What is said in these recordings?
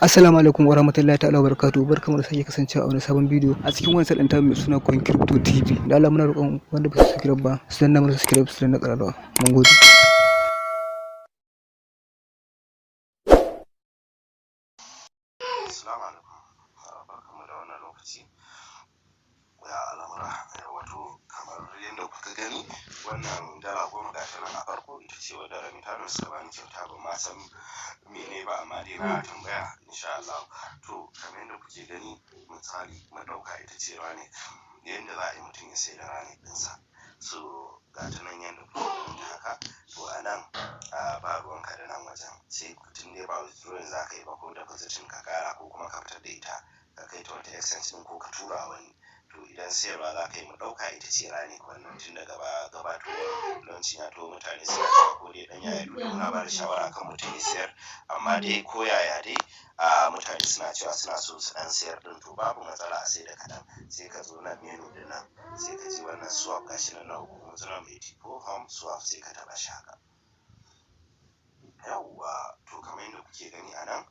Assalamu alaikum wa rahmatullahi ta'ala wa barakatuhu. Barkamu da sake kasancewa a wani sabon bidiyo a cikin wani salon mai suna Coin Crypto TV. Da Allah muna roƙon wanda ba su subscribe ba su danna mana subscribe, su danna ƙararrawa. Mun gode. Assalamu alaikum. Barkanmu da wannan lokaci. Ya al'amura? Wato kamar yadda kuka gani, wannan $10 ga ta nan a farko, ita ce wadda Remitano suka bani kyauta. Ban ma san mene ba, amma dai na tambaya, insha Allah. To, kamar yadda kuke gani, misali mu ɗauka ita ce Ranik, yadda za a yi mutum ya sai da Ranik ɗinsa. So ga ta nan yadda kuke ganin ta haka. To, a nan ba ruwanka da nan wajen, sai tun dai ba withdrawing za ka yi ba ko depositing ka kara ko kuma ka fitar da ita ka kai ta wata exchange ɗin ko ka tura wani. To, idan sayarwa za ka yi, mu ɗauka ita ce Ranik wannan. Tun daga ba gabatowar launching ya to, mutane suna cewa ko dai ɗan yaya dole muna ba da shawara kan mutum ya sayar, amma dai ko yaya dai a mutane suna cewa suna so su ɗan sayar ɗin. To, babu matsala a sai da kaɗan. Sai ka zo nan menu ɗin nan, sai ka je wannan swap, gashi nan na uku, Muslim 84 home swap, sai ka taɓa shi haka. Yawwa, to kamar yadda kuke gani a nan,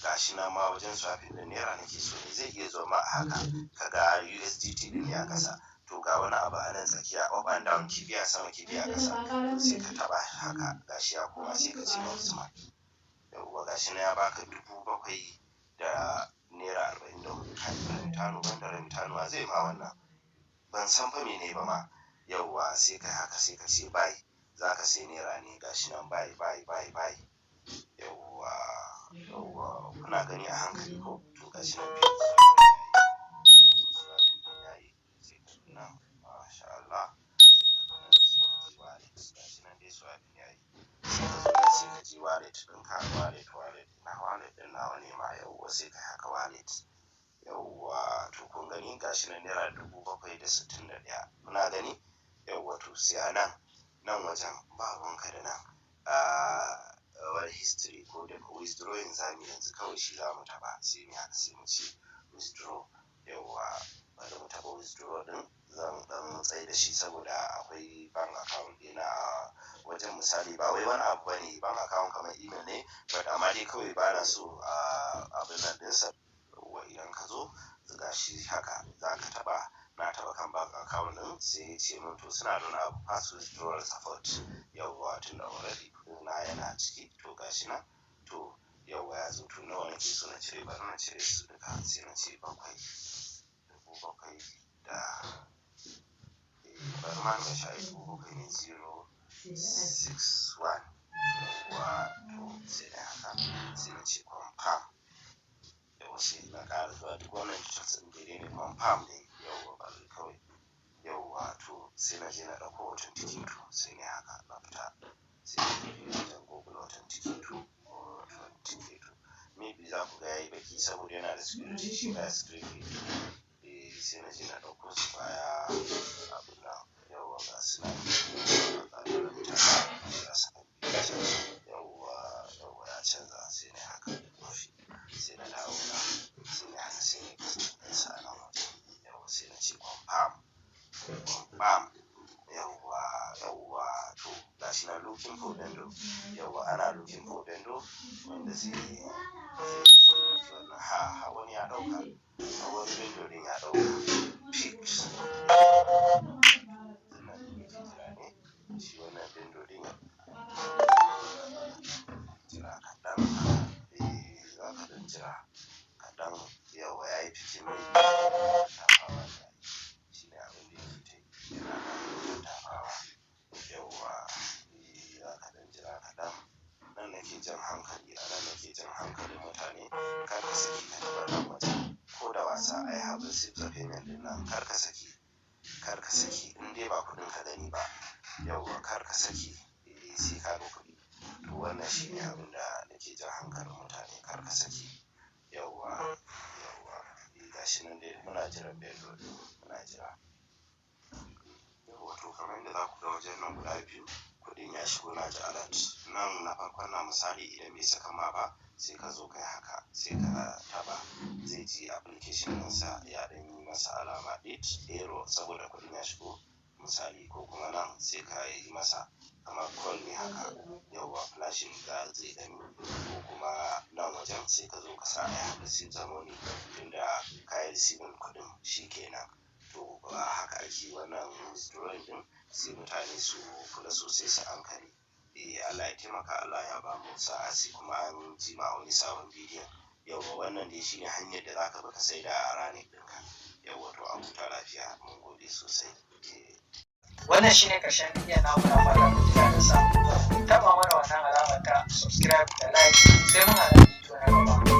gashi nan ma wajen swapping din naira nake so ne, zai iya zuwa ma a haka kaga USDT din ne a kasa. To, ga wani abu a nan tsakiya, up and down, kibiya sama, kibiya kasa, sai ka taba haka. Gashi ya koma, sai ka ce optimal. Yawwa, gashi nan ya baka ₦7,044. Kai, Remitano, banda Remitano zai ma wannan, ban san fa mene ba ma. Yawwa, sai kai haka, sai ka ce buy, za ka sai naira ne. Gashi nan, buy, buy, buy, buy. Yawwa, yawwa, kuna gani a hankali ko? To, gashi nan yayi, sai ka nan, masha Allah, sai ka zo nan, sai ka je wallet. Gashi nan dai swapping yayi. Sai ka zo nan, sai ka je wallet ɗinka, wallet, wallet na wallet ɗin nawa ne ma. Yawwa, sai ka haka wallet. Yawwa, to kun gani, gashi nan ₦7,061, kuna gani. Yawwa, to sai a nan, nan wajen ba ruwanka da nan wani history ko da withdrawing zamu yanzu, kawai shi za mu taɓa. Sai mu haka, sai mu ce withdraw. Yawwa, bari mu taɓa withdraw ɗin. Zan ɗan tsaye da shi saboda akwai bank account ɗina a wajen. Misali, ba wai wani abu bane, bank account kamar email ne, but amma dai kawai bana so abin nan ɗinsa. Yawwa, idan ka zo gashi haka za ka taɓa. Na taɓa kan bank account ɗin, sai ya ce min to suna da wani abu, fast withdrawal support. Yawwa, tunda already kuɗin na yana ciki. To, gashi nan. To, yawwa, ya zo. To, nawa nake so na cire? Bari na cire su duka. Sai na ce bakwai, 7,000 da, bari ma na sha 7,000 ne, 061. Yawwa, to sai na haka, sai na ce confirm. Yawwa, sai na ƙara zuwa, duk wannan details ɗin daidai ne, confirm ne. Yawwa, bari kawai. Yawwa, to sai na je na ɗauko authenticator, sai na haka, na fita, sai na tafi wajen Google Authenticator. Authenticator, maybe za ku ga yayi baki saboda yana da security, shi ba security. Eh, sai na je na ɗauko su baya abin nan. Yawwa, ga su nan, ga mutane za su yawwa, yawwa, ya canza. Sai na haka, copy, sai na dawo na, sai na haka, sai na paste ɗinsa a nan wajen. Yawwa, sai na ce confirm, confirm. Yawwa, yawwa, to gashi nan, looking for vendor. Yawwa, ana looking for vendor wanda zai zai wannan. Ha ha, wani ya ɗauka, ha, wani vendor ɗin ya ɗauka, pick. Sannan jira ne shi wannan vendor ɗin ya jira kaɗan. Eh, za ka ɗan jira kaɗan. Yawwa, ya yi picking ne, tafawa ne, shi ne abin da yake ta yi, yana nan tafawa. Yawwa, eh, za ka ɗan jira kaɗan. Nan nake jan hankali, a nan nake jan hankalin mutane, kar ka saki ka taɓa nan wajen ko da wasa. "I have received the payment" ɗin nan, kar ka saki, kar ka saki in dai ba kuɗin ka gani ba. Yawwa, kar ka saki, eh, sai ka ga kuɗi. To, wannan shi ne abin da nake jan hankalin mutane, kar ka saki. Yawwa, yawwa, eh, gashi nan dai muna jiran vendor ɗin, muna jira. Yawwa, to kamar yadda za ku ga wajen nan guda biyu, kuɗin ya shigo, na ji alert nan na farkon na. Misali, idan bai saka ma ba, sai ka zo kai haka, sai ka taɓa, zai ji application ɗinsa ya ɗan yi masa alama date error saboda kuɗin ya shigo, misali. Ko kuma nan sai ka yi masa kamar call ne haka. Yauwa, flashing da zai gani, ko kuma nan wajen. Sai ka zo ka sa "I have received the money", tunda ka yi receiving kuɗin, shikenan. To, haka ake wannan withdrawing din. Sai mutane su kula sosai, su ankare. Eh, Allah ya taimaka, Allah ya ba mu sa'a. Sai kuma an jima a wani sabon bidiyon. Yauwa, wannan dai shine hanyar da zaka bi ka sai da Ranik ɗinka. Yauwa, to, a huta lafiya, mun gode sosai. Eh. Wannan shine karshen bidiyon namu. Na fata kun ji daɗin sa. Ku taɓa mana wannan alamar ta subscribe da like. Sai mun haɗa bidiyo na gaba.